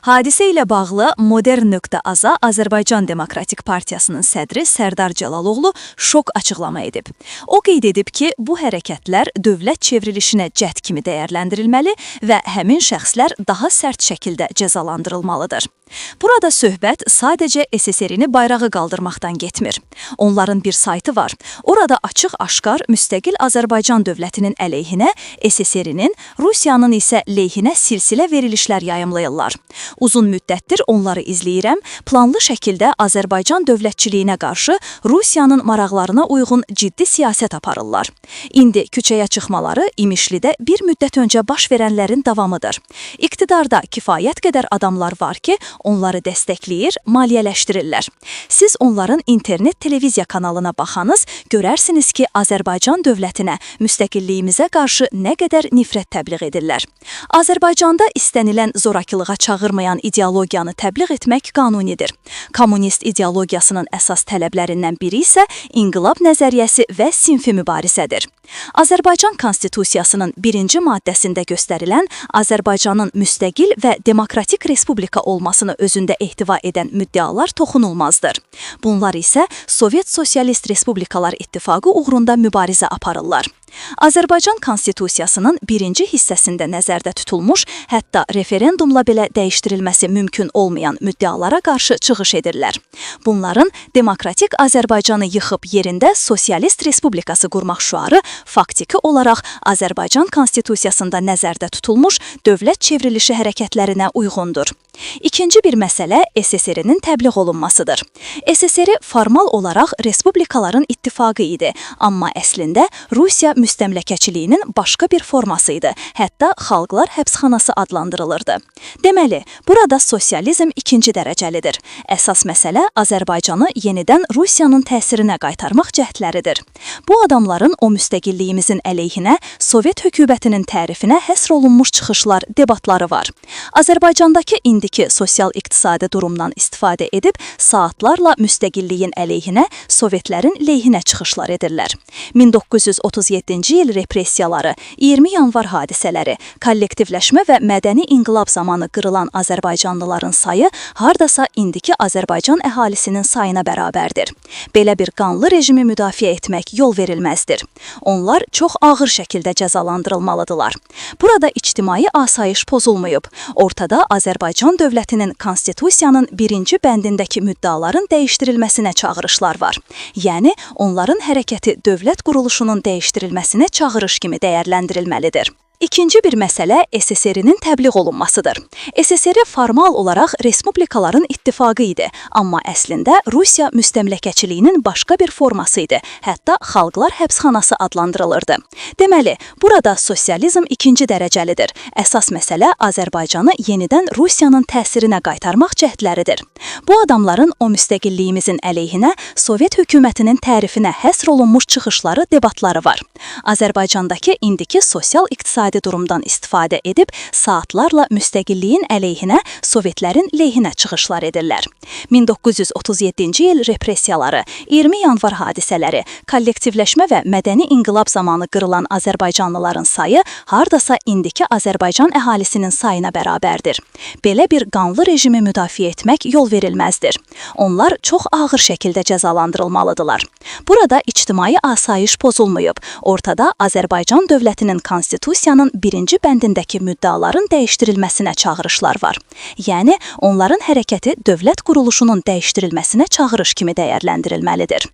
Hadisə ilə bağlı Modern.az-a Azərbaycan Demokratik Partiyasının sədri Sərdar Cəlaloğlu şok açıqlama edib. O qeyd edib ki, bu hərəkətlər dövlət çevrilişinə cəhd kimi dəyərləndirilməli və həmin şəxslər daha sərt şəkildə cəzalandırılmalıdır. Burada söhbət sadəcə SSR-ni bayrağı qaldırmaqdan getmir. Onların bir saytı var. Orada açıq-aşkar müstəqil Azərbaycan dövlətinin əleyhinə, SSR-nin, Rusiyanın isə leyhinə silsilə verilişlər yayımlayırlar. Uzun müddətdir onları izləyirəm. Planlı şəkildə Azərbaycan dövlətçiliyinə qarşı Rusiyanın maraqlarına uyğun ciddi siyasət aparırlar. İndi küçəyə çıxmaları İmişlidə bir müddət öncə baş verənlərin davamıdır. İqtidarda kifayət qədər adamlar var ki, onları dəstəkləyir, maliyyələşdirirlər. Siz onların internet televiziya kanalına baxanız, görərsiniz ki, Azərbaycan dövlətinə, müstəqilliyimizə qarşı nə qədər nifrət təbliğ edirlər. Azərbaycanda istənilən zorakılığa çağırmayan ideologiyanı təbliğ etmək qanunidir. Kommunist ideologiyasının əsas tələblərindən biri isə inqilab nəzəriyyəsi və sinfi mübarizədir. Azərbaycan Konstitusiyasının birinci maddəsində göstərilən Azərbaycanın müstəqil və demokratik respublika olmasını özündə ehtiva edən müddəalar toxunulmazdır. Bunlar isə Sovet Sosialist Respublikalar İttifaqı uğrunda mübarizə aparırlar. Azərbaycan Konstitusiyasının birinci hissəsində nəzərdə tutulmuş, hətta referendumla belə dəyişdirilməsi mümkün olmayan müddəalara qarşı çıxış edirlər. Bunların demokratik Azərbaycanı yıxıb yerində sosialist respublikası qurmaq şüarı faktiki olaraq Azərbaycan Konstitusiyasında nəzərdə tutulmuş dövlət çevrilişi hərəkətlərinə uyğundur. İkinci bir məsələ SSR-nin təbliğ olunmasıdır. SSR formal olaraq respublikaların ittifaqı idi, amma əslində Rusiya müstəmləkəçiliyinin başqa bir forması idi. Hətta xalqlar həbsxanası adlandırılırdı. Deməli, burada sosializm ikinci dərəcəlidir. Əsas məsələ Azərbaycanı yenidən Rusiyanın təsirinə qaytarmaq cəhdləridir. Bu adamların o müstəqilliyimizin əleyhinə, Sovet hökumətinin tərifinə həsr olunmuş çıxışlar, debatları var. Azərbaycandakı indiki sosial-iqtisadi durumdan istifadə edib saatlarla müstəqilliyin əleyhinə, Sovetlərin leyhinə çıxışlar edirlər. 1937-ci il repressiyaları, 20 yanvar hadisələri, kollektivləşmə və mədəni inqilab zamanı qırılan azərbaycanlıların sayı hardasa indiki Azərbaycan əhalisinin sayına bərabərdir. Belə bir qanlı rejimi müdafiə etmək yol verilməzdir. Onlar çox ağır şəkildə cəzalandırılmalıdırlar. Burada ictimai asayiş pozulmayıb. Ortada Azərbaycan dövlətinin konstitusiyanın birinci bəndindəki müddəaların dəyişdirilməsinə çağırışlar var. Yəni onların hərəkəti dövlət quruluşunun dəyişdirilməsinə çağırış kimi dəyərləndirilməlidir. İkinci bir məsələ SSR-nin təbliğ olunmasıdır. SSR formal olaraq respublikaların ittifaqı idi, amma əslində Rusiya müstəmləkəçiliyinin başqa bir forması idi. Hətta xalqlar həbsxanası adlandırılırdı. Deməli, burada sosializm ikinci dərəcəlidir. Əsas məsələ Azərbaycanı yenidən Rusiyanın təsirinə qaytarmaq cəhdləridir. Bu adamların o müstəqilliyimizin əleyhinə, Sovet hökumətinin tərifinə həsr olunmuş çıxışları, debatları var. Azərbaycandakı indiki sosial-iqtisadi durumdan istifadə edib saatlarla müstəqilliyin əleyhinə, Sovetlərin leyhinə çıxışlar edirlər. 1937-ci il repressiyaları, 20 yanvar hadisələri, kollektivləşmə və mədəni inqilab zamanı qırılan azərbaycanlıların sayı hardasa indiki Azərbaycan əhalisinin sayına bərabərdir. Belə bir qanlı rejimi müdafiə etmək yol verilməzdir. Onlar çox ağır şəkildə cəzalandırılmalıdırlar. Burada ictimai asayiş pozulmayıb. Ortada Azərbaycan dövlətinin konstitusiyanın birinci bəndindəki müddəaların dəyişdirilməsinə çağırışlar var. Yəni onların hərəkəti dövlət quruluşunun dəyişdirilməsinə çağırış kimi dəyərləndirilməlidir.